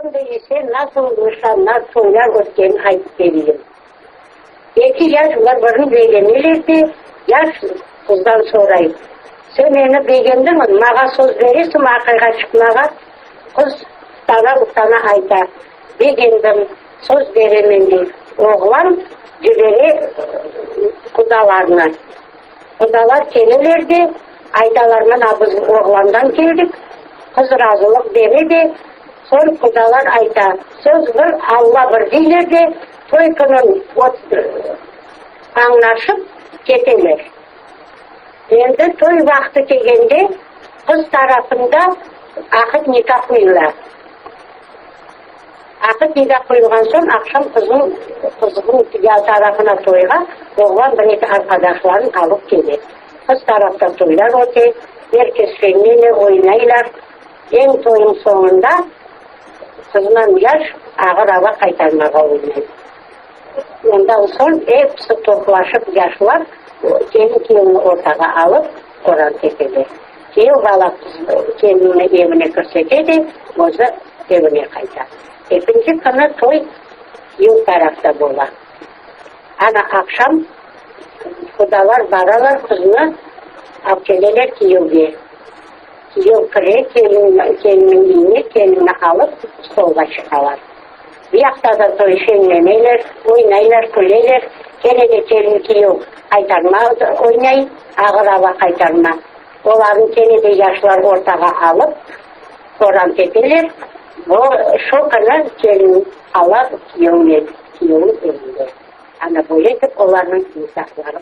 Şimdi ise nasıl nişanlar, toylar ötkenini aytıp bereyim. Eki yaş bir-birini begeneler de, yaş qızdan soray, Sen meni begendiñmi, mağa söz beresiñmi aqayğa çıqmağa? Qız utana-utana ayta, Begendim, söz beremen, dey. Oğlan cibere qudalarnı. Qudalar keleler de, aytalar, mına biz oğlandan keldik, qız razılıq bere de, soñ qudalar ayta, söz bir, Alla bir deyler de, toy künün añlaşıp keteler. Endi toy vaqtı kelgende, qız tarafında aqit nikâh qoyula. Aqit nikâh qoyulğan soñ, aqşam qıznıñ qıznıñ ya tarafına toyğa oğlan bir-eki arqadaşların alıp kele. Qız tarafta toylar öte, er kes şeñlene, oynaylar. Eñ toyuñ soñunda qızman yaş ağır ava qaytarmağa oynay. Ondan soñ episi toplaşıp yaşlar kelin-kiyevni ortağa alıp qoran tepeler. Kiyev bala kelinini evine kirsete de, özü evine qayta. Ekinci künü toy kiyev tarafta bola. Ana aqşam qudalar baralar, qıznı alıp keleler kiyevge. Kiyev kire, kelinniñ üyüne, kelinni alıp stolğa çıqalar. Bu yaqta da toy şeñleneler, oynaylar, küleler. Kene de kelin-kiyev qaytarma oynay, ağır ava qaytarma. Olarnı kene de yaşlar ortağa alıp, qoran tepeler. Bu, şu künü kelin qala kiyevnen, kiyevniñ evinde. Ana böyle etip olarnıñ nikâhları.